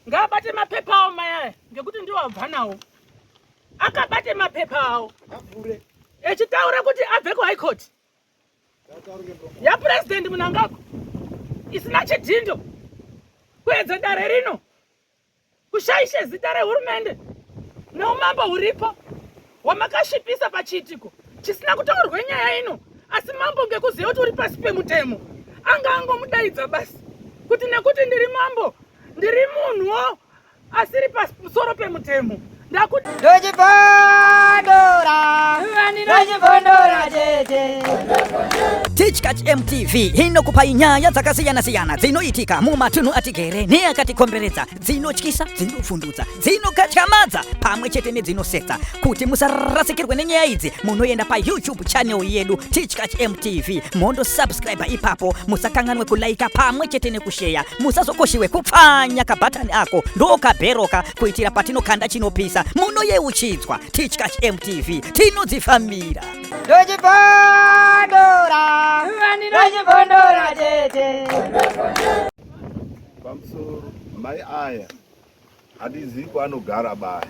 Ngaabate mapepa awo mai aya ngekuti ndiwo abva nawo. Akabate mapepa awo. Echitaura kuti abve kuHigh Court. YaPresident Mnangagwa isina chidhindo kuedza dare rino kushaishe zita rehurumende neumambo huripo hwamakasvipisa pachiitiko chisina kutaurwa nyaya ino asi mambo ngekuziva kuti uri pasi pemutemo anga angomudaidza basi kuti nekuti ndiri mambo ndiri munhuwo asiri pamusoro pemutemo ndakuti ndochibondora ndochibondora tete Tichkach MTV inokupai nyaya dzakasiyana-siyana dzinoitika mumatunhu atigere neakatikomberedza, dzinotyisa, dzinovhundutsa, dzinokatyamadza pamwe chete nedzinosetsa. Kuti musarasikirwe nenyaya idzi, munoenda paYouTube channel yedu Tichkach MTV mondosubscribe ipapo, musakanganwe kulaika pamwe chete nekusheya. Musazokoshiwe kupfanya kabhatani ako ndokabheroka kuitira patinokanda chinopisa munoyeuchidzwa. Tichkach MTV tinodzifambira. Ndochibondora ndochibondora tete. Pamusoro mai aya handizivi kwaanogara baya,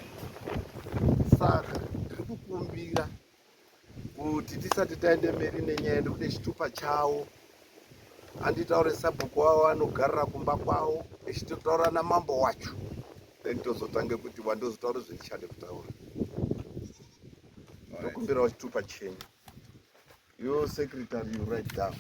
saka ndiri kukumbira kuti tisati taende mberi nenyaya ndikude chitupa chawo anditaure sabhuku wavo anogarira kumba kwavo echitotaura namambo wacho then tozotange kuti wandozotaura zvendichade kutaura ndokumbirawo chitupa chenyu yo secretary you write down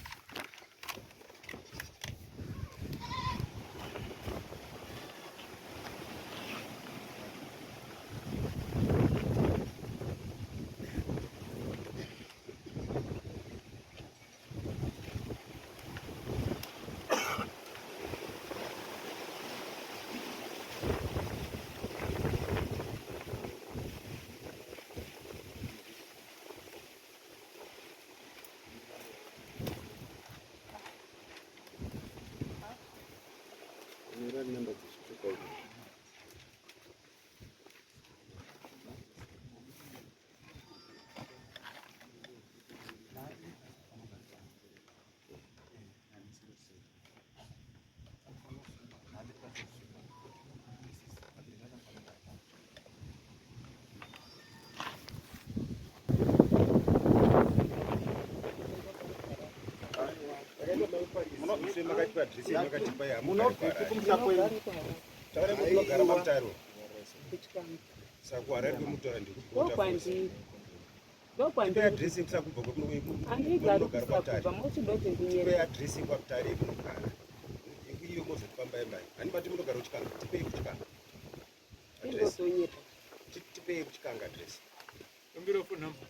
Tipei kuchikanga address. Kumbira phone number.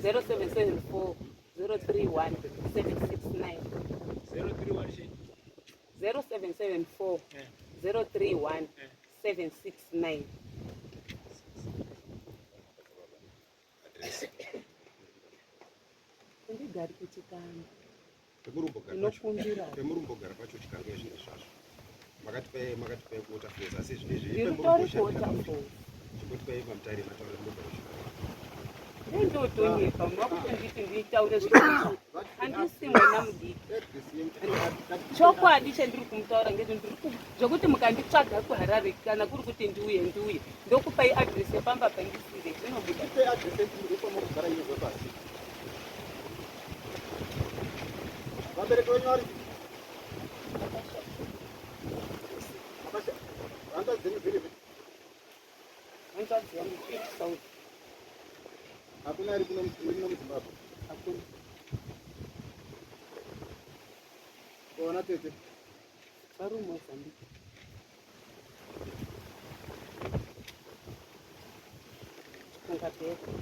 0774 031 769. 031 0774 031 769. Ndigari kuchikanga. Ndinokumbira. Pemurumbogara pacho chikanga izvi zvazvo. Makatipai makatipai kuota falls asi zvinezvi Ndiritori kuota falls. Chimbotipai pamutare mataura mumbogara chikanga. Ndindotonyepa makutonditi nditaure zvinhu. Handisi mwana mudiki. Chokwadi chandiri kumutaura ngezve ndiri zvekuti mukanditsvaga kuHarare kana kuri kuti ndiuye ndiuye ndokupai address yepamba pandisire zvinobuda. Vabereki venyu vari hanzvadzi dzenyu dziripi? Hanzvadzi yangu iri South. Hakuna ari kuno muZimbabwe? Hakuna. Kuona tete? Vari muMozambique. Ungabheka.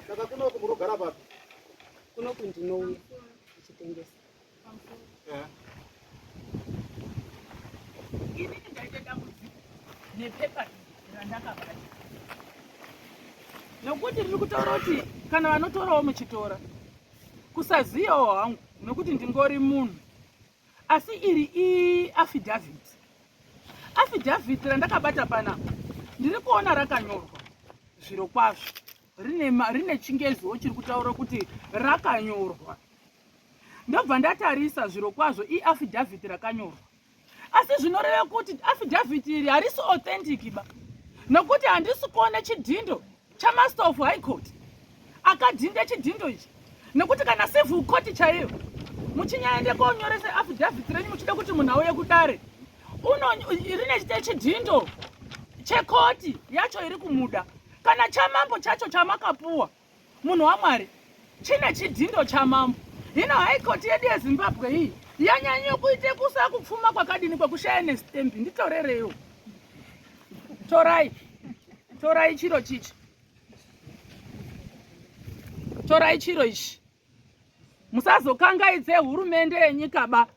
Saka kunoku murogara papi? Kunoku ndinouya ndichitengesa. Yeah. Inini ndaita dambudziko nepepa Randakabata nokuti riri kutaura kuti kana vanotorawo muchitora kusaziyawo hangu nokuti ndingori munhu asi iri iaffidavit affidavit randakabata panapa ndiri kuona rakanyorwa zviro kwazvo rine, rine chingeziwo chiri kutaura kuti rakanyorwa ndobva ndatarisa zviro kwazvo iaffidavit rakanyorwa asi zvinoreva kuti affidavit iri harisi authentic ba nokuti handisi kuona chidhindo chamaster of high court akadhinda chidhindo ichi nekuti kana civil court chaiyo muchinyaende konyoresa affidavit renyu muchida kuti munhu auye kudare rine chidhindo chekoti yacho iri kumuda kana chamambo chacho chamakapuwa munhu wamwari chine chidhindo chamambo hino high court yedu yezimbabwe iyi yanyanya kuite kusa kupfuma kwakadini kwekushaya nestembi nditorereiwo torai torai chiro chichi torai chiro ichi musazokangaidze hurumende yenyika ba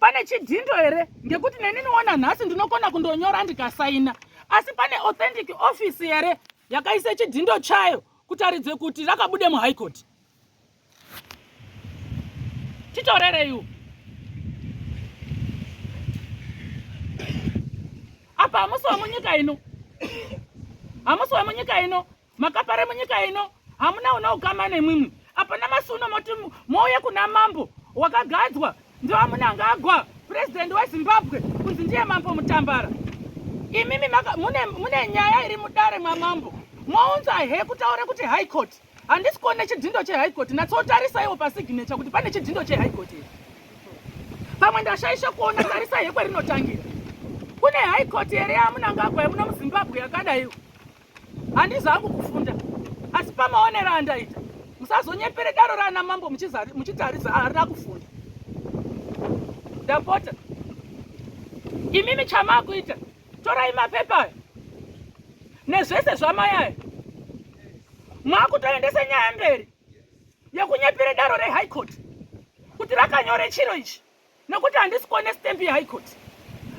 pane chidhindo here ngekuti neniniona nhasi ndinokona kundonyora ndikasaina asi pane authentic office here yakaisa chidhindo chayo kutaridze kuti rakabude muhigh court titorereiwo apa hamusi wemunyika ino hamusi wemunyika ino makapare munyika ino hamuna una ukama nemwimwi apana masuno moti mouye kuna mambo wakagadzwa ndiwamunangagwa purezidendi wezimbabwe kunzi ndiye mambo mutambara imimi mune, mune nyaya iri mudare mwamambo mounza he kutaura kuti high court handisi kuona chidhindo chehigh court natsotarisaiwo pasignature kuti pane chidhindo chehigh court here pamwe ndashaisha kuona tarisai he kwerinotangira kune high court here yamunangagwa yemuno muzimbabwe yakadaiwo handizi hangu kufunda asi pamaonero andaita musazonyepere daro raana mambo muchitarisa harina kufunda ndapota imimi chamakuita torai mapepa ayo nezvese zvamai ayo mwakutoendese nyaya mberi yekunyepere daro rehigh court kuti rakanyore chiro ichi nekuti handisi kuona stamp yehigh court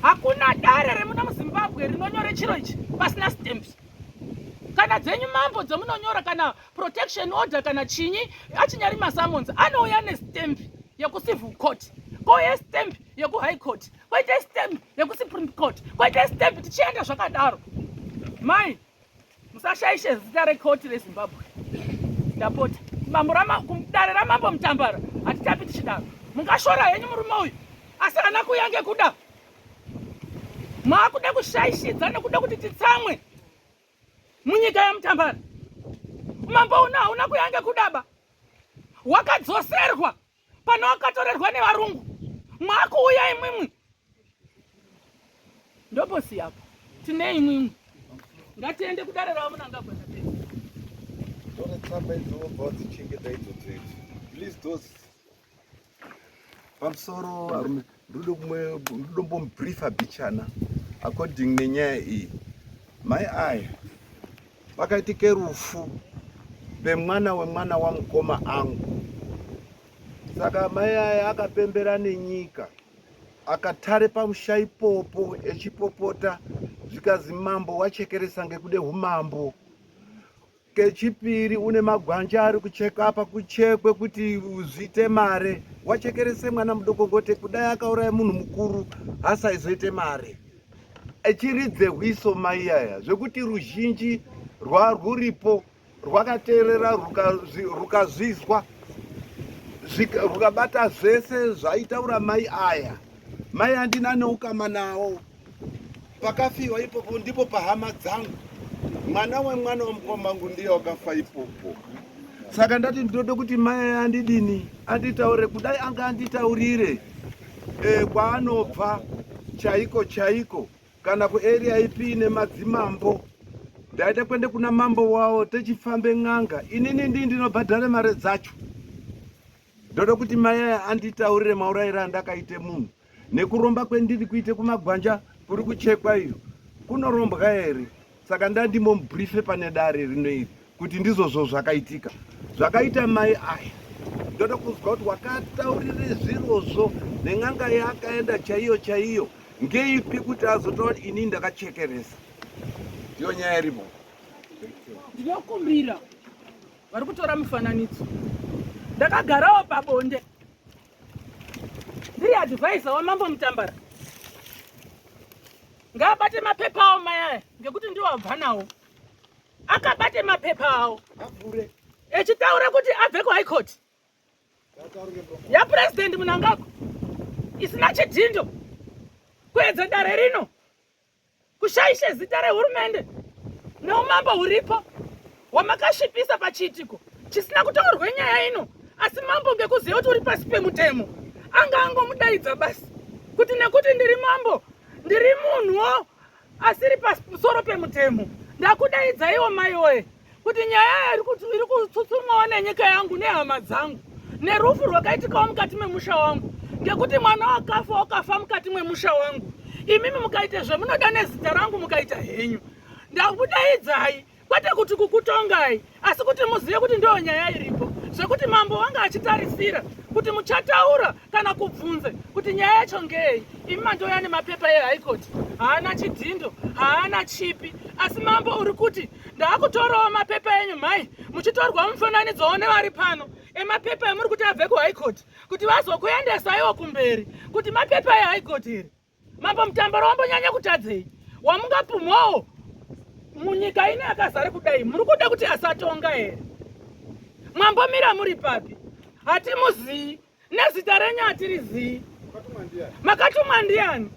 hakuna dare remuno muzimbabwe rinonyore chiro ichi pasina stamp kana dzenyu mambo dzemunonyora kana protection order kana chinyi achinyari masamons anouya nestamp yekucivil court kouya stamp yekuhigh court koita stamp yekusupreme court koita stamp tichienda zvakadaro mai musashaishe zita rekoti rezimbabwe ndapota mambo dare ramambo mutambara hatitapi tichidaro mungashora henyu murume uyu asi haana kuuya ngekuda maakuda kushaishidza nekuda kuti titsamwe munyika yamutambara mambo uno hauna kuuya ngekudaba wakadzoserwa pano wakatorerwa nevarungu mwakuuya imwimwi ndoposiyapo tine imwimwi ngatiende kudare ravo munangagwa ndapedza tore tsamba idzo wobva wadzichengeta idzodzo idzo please those pamusoro arume ndodombomubriefa bichana according nenyaya iyi mai aya pakaitike rufu pemwana wemwana wamukoma angu saka mai aya akapembera nenyika akatare pamusha ipopo echipopota zvikazi mambo wachekeresa ngekude umambo kechipiri une magwanja ari kucheka apa kuchekwe kuti zviite mare wachekerese mwana mudoko ngote kudai akauraya munhu mukuru hasaizoite mare echiridze hwiso mai aya zvekuti ruzhinji rwarwuripo rwakateerera rukazvizwa rukabata zvese zvaitaura mai aya mai andina neukama nawo pakafiwa ipopo ndipo pahama dzangu mwana wemwana wemukoma wangu ndiye wakafa ipopo saka ndati ndinode kuti mai andidini anditaure kudai anga anditaurire e, kwaanobva chaiko chaiko kana kuarea ipi nemadzimambo ndaida kuende kuna mambo wawo techifambe n'anga inini ndii ndinobhadhare mare dzacho ndoda kuti mai aya anditaurire maurayiro andakaite munhu nekuromba kwendiri kuite kumagwanja kuri kuchekwa iyo kunorombwa here saka ndandimomubriefe pane dare rino iri kuti ndizvozvo zvakaitika zvakaita mai aya ndoda kunzwa kuti wakataurire zvirozvo nen'anga yaakaenda chaiyo chaiyo ngeipi kuti azotaura kuti inini ndakachekeresa. Ndiyo nyaya iripo. Ndinokumbira vari kutora mifananidzo. Ndakagarawo pabonde ndiri advisor wamambo Mutambara. Ngaabate mapepa awo mai aya ngekuti ndiwo abva nawo. Akabate mapepa awo echitaura kuti abve kuhigh court yapresident Mnangagwa isina chidhindo kuedza dare rino kushaishe zita rehurumende neumambo huripo hwamakasvipisa pachiitiko chisina kutaurwe nyaya ino asi mambo ngekuziva kuti uri pasi pemutemo anga angomudaidza basi kuti nekuti ndiri mambo ndiri munhuwo asiri pamusoro pemutemo ndakudaidzaiwo mai woye kuti nyaya iri kutsutsumwawo nenyika yangu nehama dzangu nerufu rwakaitikawo mukati memusha wangu ngekuti mwana wakafa wakafa mukati mwemusha wangu imimi mukaita zvemunoda nezita rangu mukaita henyu ndakudaidzai kwete kuti kukutongai asi kuti muzive kuti ndiyo nyaya iripo zvekuti mambo wanga achitarisira kuti muchataura kana kubvunze kuti nyaya yacho ngei imi mandouya nemapepa ehigh court haana chidhindo haana chipi asi mambo uri kuti ndaakutorawo mapepa enyu mhai muchitorwa mufananidzo nevari pano emapepa emuri kuti abve kuhigh court kuti vazokuendesaiwo kumberi kuti mapepa ehigh court here mambo Mutambara wambonyanya kutadzei wamungapumwawo munyika ino yakazara kudai muri kuda kuti asatonga here mwambomira muri papi hatimuzii nezita renyu hatirizii makatumwa ndiani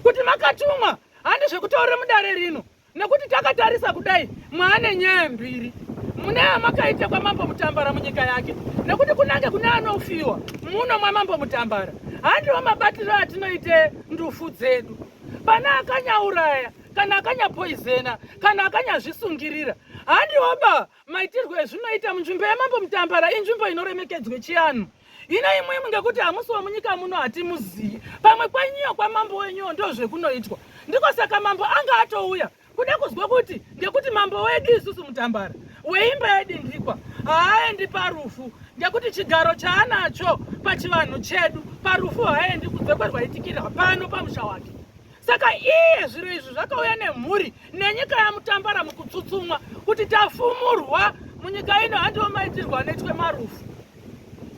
kuti makatumwa handi zvekutaurira mudare rino nekuti takatarisa kudai mwaane nyaya mbiri mune amakaita kwamambo Mutambara munyika yake nekuti kunange kune anofiwa muno mwamambo Mutambara handiwo mabatiro atinoite ndufu dzedu pane akanyauraya kana akanyapoizena kana akanyazvisungirira handiwo ba maitirwo ezvinoita munzvimbo yamambo Mutambara inzvimbo inoremekedzwe chianhu hino imwimwi ngekuti hamusi wemunyika muno hatimuzii pamwe kwenyuyo kwamambo wenyuyo ndo zvekunoitwa ndiko saka mambo anga atouya kuda kuzwa kuti ngekuti mambo wedu isusu Mutambara weimba yedindikwa haaendi parufu ngekuti chigaro chaanacho pachivanhu chedu parufu haaendi kunze kwerwaitikira pano pamusha wake saka iye zviro izvi zvakauya nemhuri nenyika yaMutambara mukutsutsumwa kuti tafumurwa munyika ino handiwo maitirwo anoitwe marufu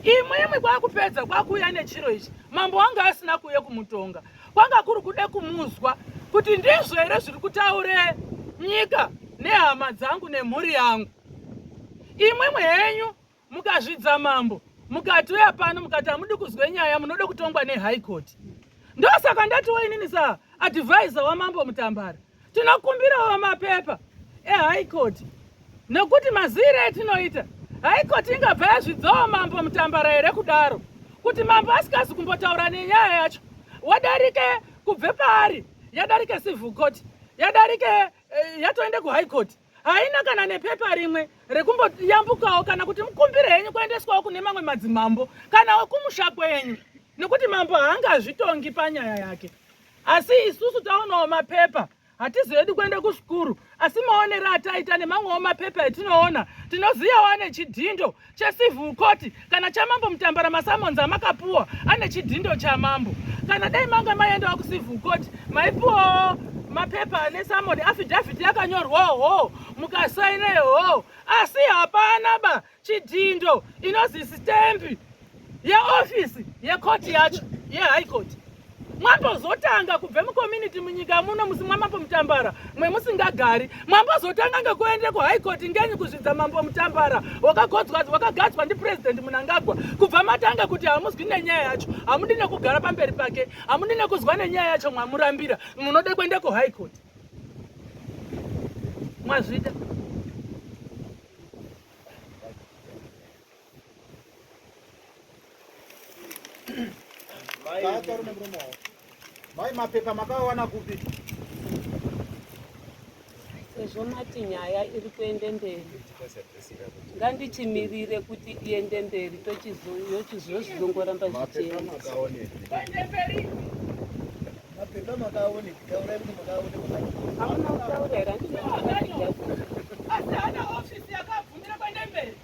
imwimwi kwakupedza kwakuuya nechiro ichi mambo wanga asina kuuya kumutonga kwanga kuri kuda kumuzwa kuti ndizvo here zviri kutaure nyika nehama dzangu nemhuri yangu imwimwi henyu mukazvidza mambo mukati uya pano mukati hamudi kuzwe nyaya munoda kutongwa nehigh court ndosaka ndatiwo inini sa advisor wamambo Mutambara tinokumbirawo mapepa ehigh court nekuti mazire etinoita high court ingabva yazvidzawo mambo Mutambara here kudaro kuti mambo asikazi kumbotaura nenyaya yacho wadarike kubve paari yadarike civil court yadarike yatoende kuhigh court haina kana nepepa rimwe rekumboyambukawo kana kuti mukumbire henyu kuendeswawo kune mamwe madzimambo kana kumusha kwenyu nekuti mambo haangazvitongi panyaya yake asi isusu taonawo mapepa hatizoedi kuenda kusukuru asi maonero ataita nemamwewo mapepa etinoona tinozivawo ane chidhindo checivil court kana chamambo Mutambara masummons amakapuwa ane chidhindo chamambo kana dai manga maendawo kucivil court maipuwawo mapepa ane summon affidavit yakanyorwawo mukasainewo asi hapana ba chidhindo inozi stamp yeofisi yekoti yacho yehigh court mwambozotanga kubve mucommunity munyika muno musi mwamambo Mutambara mwemusingagari mwambozotanga ngekuende kuhigh court ngenyi kuzvidza mambo Mutambara wakagadzwa ndipresident Mnangagwa kubva matanga kuti hamuzwi nenyaya yacho hamudi nekugara pamberi pake hamudi nekuzwa nenyaya yacho mwamurambira munode kuenda kuhigh court mwazvida Mai mapepa makawana kupi? Sezvo mati nyaya iri kuende mberi, ngandichimirire kuti iende mberi yochizozvongoramba zvichienda. Mapepa makaonepi? Taurai kuti makaone. Hamuna kutaura here? Handina. Asi hana ofisi yakabvumira kuende mberi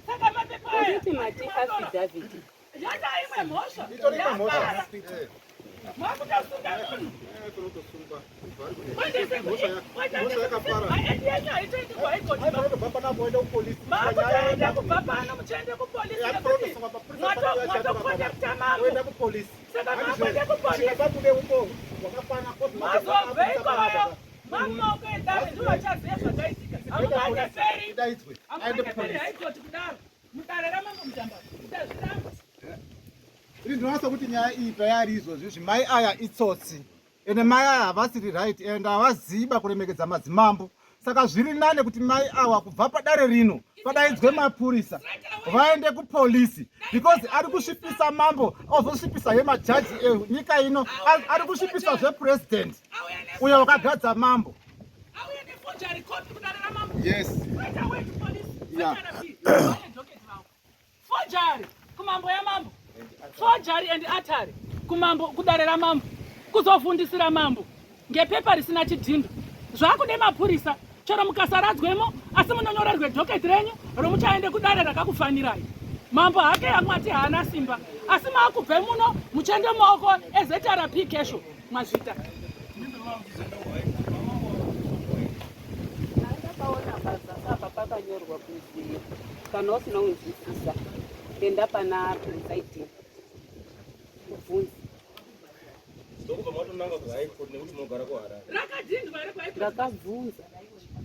saka mapepa aya Anditi mati affidavit. Yata imwe mhosva. Itori imwe mhosva. Makutosunga munhu. Tinotosungwa. Makutoenda kubva pano muchiende kupolisi mwatokonekta mambo. Saka makuenda kupolisi. Mazobve ikoyo mamumaoko edare ndivo vachaziva zvakaitika. Hamunganyeperi. Hamunganyeperi High Court kudaro. Mudare ramambo Mutambara. Ndazviramba. Ini ndinoona kuti nyaya iyi payari izvozvi izvi mai aya itsotsi ende mai aya havasiri right and havaziba kuremekedza madzimambo saka zviri nane kuti mai awa kubva padare rino padaidzwe mapurisa vaende kupolisi because ari kusvipisa mambo ozosvipisa ye majaji enyika ino ari kusvipisa zvepresident uyo wakagadza mambo. Yes. Yeah. Forgery kumambo yamambo. Forgery and atari kumambo kudare ramambo. Kuzovhundisira mambo ngepepa risina chidhindo. Zvakude mapurisa chero mukasaradzwemo asi munonyorerwe docket renyu romuchaende kudare rakakufanirai. Mambo hake amwati haana simba asi maakubve muno muchiende mumaoko eZRP kesho mazvita. Ndakaona pazasi apa pakanyorwa kuzi kana usina kunzwisisa enda pana presiding ubvunze. Ndokubva matonanga kuhigh court nekuti munogara kuHarare. Rakadhindwa here kuhigh court? Ndakabvunza.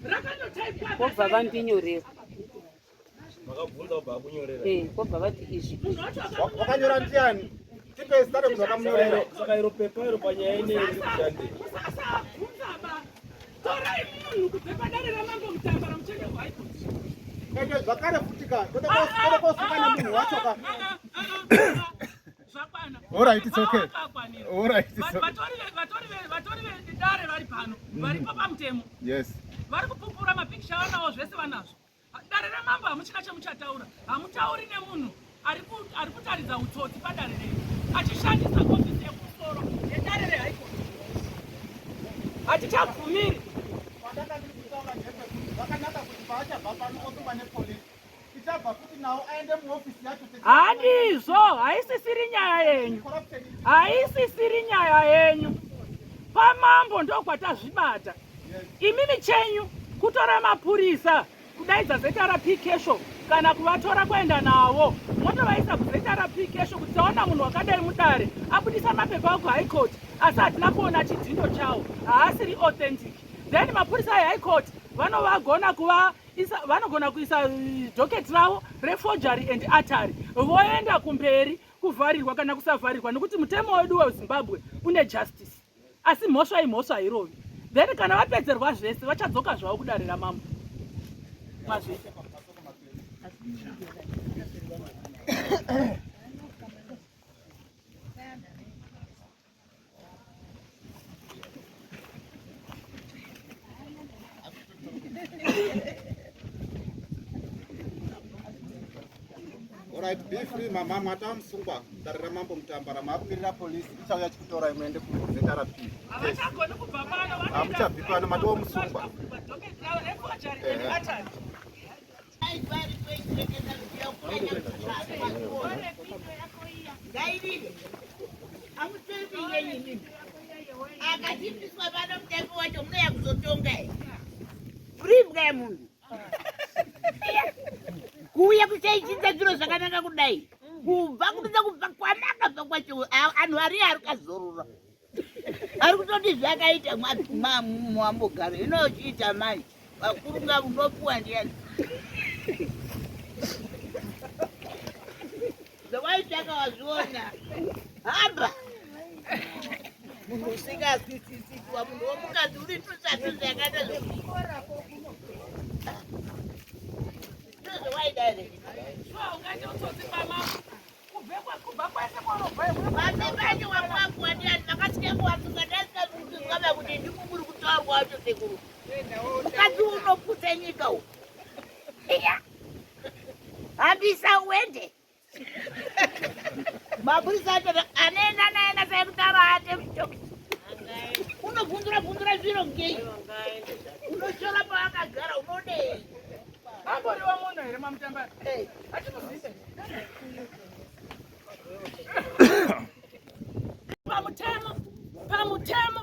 Rakandotaipwa. Vobva vandinyorera. Makabvunza vobva vakunyorera. Eh, vobva vati izvi. Wakanyora ndiani? Tipe zita rekuti wakamunyorera. Saka iro pepa iro panyaya ineyi riri kushandei? Musasabvunza ba. Torai munhu kubve padare ramambo Mutambara muchiende kuhigh court. Ende zvakare futi ka, toda kosuka nemunhu wacho ka. Zvakwana. All right, it's okay. All right, it's okay. Vatori vatori vedare vari pano, varipo pamutemo. Yes. Vari kupupura mapikisha vanawo zvese vanazvo. Dare ramambo hamuchina chamuchataura. Hamutauri nemunhu ari kutaridza utsotsi padare renyu achishandisa ofisi yekumusoro yedare rehigh court. Hatichabvumiri. Zvakanaka kuti paachabva pano osungwa nepolisi. Tichabva futi nawo aende muofisi yacho. Handizvo, haisisiri nyaya yenyu. Haisisiri nyaya yenyu. Pamambo ndokwatazvibata. Imimi chenyu kutora mapurisa kudaidza ZRP kesho kana kuvatora kuenda navo motovaisa kuZRP kesho kuti taona munhu wakadai mudare abudisa mapepa aku high court asi hatina kuona chidhindo chawo haasiri authentic then mapurisa ehigh court vanovagona kuva isa vanogona kuisa eh, docket ravo reforgery and atari voenda kumberi kuvharirwa kana kusavharirwa nekuti mutemo wedu wezimbabwe une justice asi mhosva imhosva hairovi then kana vapedzerwa zvese vachadzoka zvavo kudare ramambo mazvita Alright, be free mama mwatamusungwa dare ramambo Mutambara maakumirira police ichauya chikutorai muende kuZRP. Havachagoni kubva pano Hamuchabvi pano matova musungwa. Akasimbiswa pano mutambi wacho munouya kuzotonga here? Urimbwa yemunhu. Kuuya kuchaichidza zviro zvakanaka kudai. Kubva kutoda kubva kwamakabva kwacho anhu ari ari kazorora. Ari kutoti zvakaita mwambogara hino uchiita manje. Vakuru ngavunopuwa ndiyani. Zvawaitsvaka wazviona. Hamba. Munhu usingazwisisiki munhu womukadzi uri tusatu zvakaita ndozvawaida here? Shuwa ungaite utsotsi pamambo. Kubva kwese kwaunobva Vamwe vacho wakapuwa ndiyani vakasvika kuwasunga ndasikakuti kuti ndimo muri kutaurwa wacho sekuru. Mukadzi unoputsa nyika u. Iya. Hambisa uende. Mapurisa acho anoenda naye nasai kutaura ate muchitokisi. Unobvunzura bvunzura zviro ngei? Unoshora pawakagara unodei? Amboriwa munhu here mamutambara? Achikuzive. Pamutemo, pamutemo.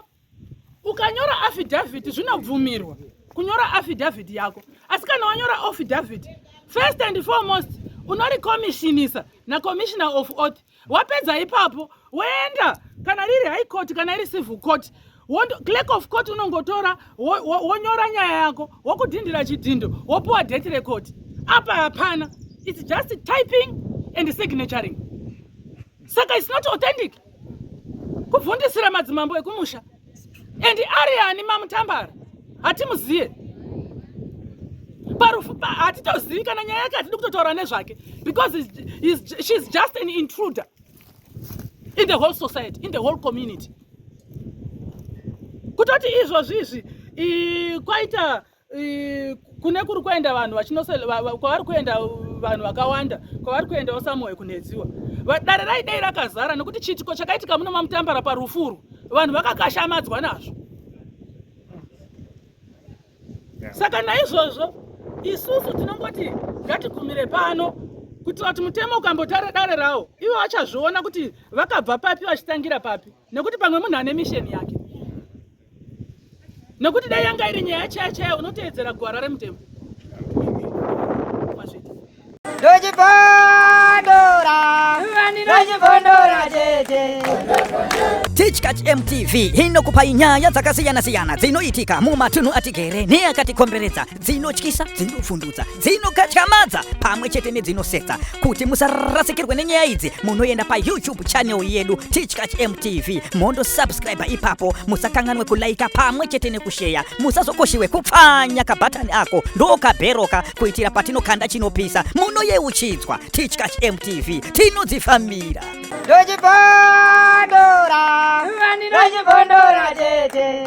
Ukanyora affidavit zvinobvumirwa kunyora affidavit yako, asi kana wanyora affidavit, first and foremost unorikommissionisa nacommissioner of oath. Wapedza ipapo woenda kana riri high court, kana iri civil court, clerk of court unongotora, wonyora nyaya yako, wokudhindira chidhindo, wopuwa date record. Apa hapana, it's just typing and signaturing, saka it's not authentic. Kuvhundisira madzimambo ekumusha. And ari ani Mamutambara? Hatimuziye parufu, hatitozivi kana nyaya yake, hatidi kutotaura nezvake because she's just an intruder in the whole society, in the whole community. Kutoti izvozvi izvi kwaita kune kuri kuenda vanhu kwavari kuenda vanhu vakawanda, kwavari kuendawo samoyo kunedziwa, dare raidei rakazara, nekuti chiitiko chakaitika muno Mamutambara parufuru, vanhu vakakashamadzwa nazvo. Saka naizvozvo isusu tinongoti ngatigumire pano, kuitira kuti mutemo ukambotara dare rawo, ivo vachazviona kuti vakabva papi, vachitangira papi, nekuti pamwe munhu ane mission yake. Nekuti dai yanga iri nyaya chaya chaya, unoteedzera gwara remutemo. Mazvita. Ndochibondora, ndochibondora tete. Tichkach MTV inokupai nyaya dzakasiyana-siyana dzinoitika mumatunhu atigere neakatikomberedza, dzinotyisa, dzinovhundutsa, dzinokatyamadza pamwe chete nedzinosetsa. Kuti musarasikirwe nenyaya idzi, munoenda paYouTube channel yedu, Tichkach MTV, mondosubscribe ipapo. Musakanganwe kulaika pamwe chete nekusheya. Musazokoshiwe kupfanya kabhatani ako ndokabheroka, kuitira patinokanda chinopisa munoyeuchidzwa. Tichkach MTV, tinodzifambira. Ndochibondora, ndochibondora tete.